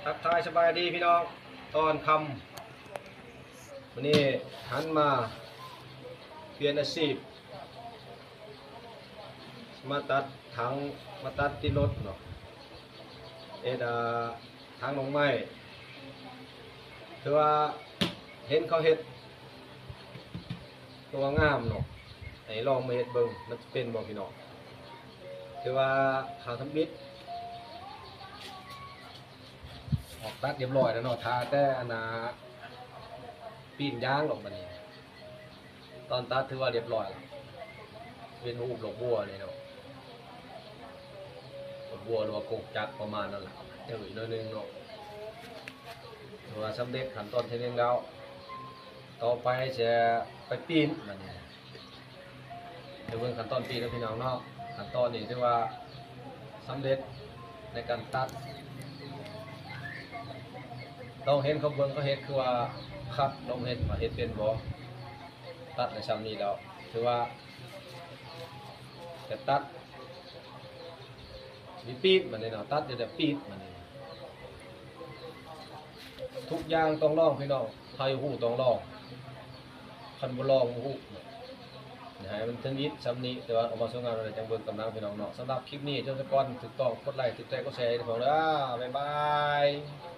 ທັກທາຍສະບາຍດີພີ່ນ້ອງ ຕອນຄ່ຳ ມື້ນີ້ຫັນມາປ່ຽນອາຊີບ ມາຕັດຖັງ ມາຕັດຕິດລົດເນາະ ເຮັດ ອ່າ ຖັງດອກໄມ້ ຄືວ່າເຫັນເຂົາເຮັດ ຕົວງາມເນາະ ໃຫ້ລອງມາເຮັດເບິ່ງ ມັນຈະເປັນບໍ່ພີ່ນ້ອງ? ຄືວ່າຂ້າທຳອິດອອກຕັດຮຽບຮ້ອຍແລ້ວເນາະ ຖ້າແຕ່ອັນນ່າ ປີ້ນຢາງດອກບັດນີ້ ຕອນຕັດຖືວ່າຮຽບຮ້ອຍແລ້ວ ເປັນຮູບດອກບົວນີ້ເນາະ ດອກບົວ ຫຼືວ່າກົກຈັກປະມານນັ້ນລະ ເຈີອີກໜ້ອຍໜຶ່ງເນາະ ຖືວ່າສຳເລັດຂັ້ນຕອນທີໜຶ່ງແລ້ວ ຕໍ່ໄປຈະໄປປີ້ນບັດນີ້ ໄປເບິ່ງຂັ້ນຕອນປີ້ນເນາະພີ່ນ້ອງເນາະ ຂັ້ນຕອນນີ້ຖືວ່າສຳເລັດໃນການຕັດ ລອງເຫັນເຂົາເບິ່ງເຂົາເຮັດ ຄືວ່າຄັດລອງເຮັດວ່າເຮັດເປັນບໍ່ ຕັດໄດ້ຊ່ຳນີ້ແລ້ວ ຖືວ່າຈະຕັດ ມີປີ້ນບັດນີ້ເນາະ ຕັດຢູ່ແຕ່ປີ້ນບັດນີ້ ທຸກຢ່າງຕ້ອງລອງພີ່ນ້ອງ ໃຜຮູ້ຕ້ອງລອງ ຄັນບໍ່ລອງບໍ່ຮູ້ ໃຫ້ມັນທຳອິດຊ່ຳນີ້ ແຕ່ວ່າອອກມາສວຍງາມແລ້ວ ຈັ່ງເບິ່ງກຳລັງພີ່ນ້ອງເນາະ ສຳລັບຄລິບນີ້ ຈົບຊະກ່ອນ ຖືກຕ້ອງກົດໄລ ຖືກໃຈ ກົດແຊໃຫ້ພີ່ນ້ອງເດີ ບາຍບາຍ.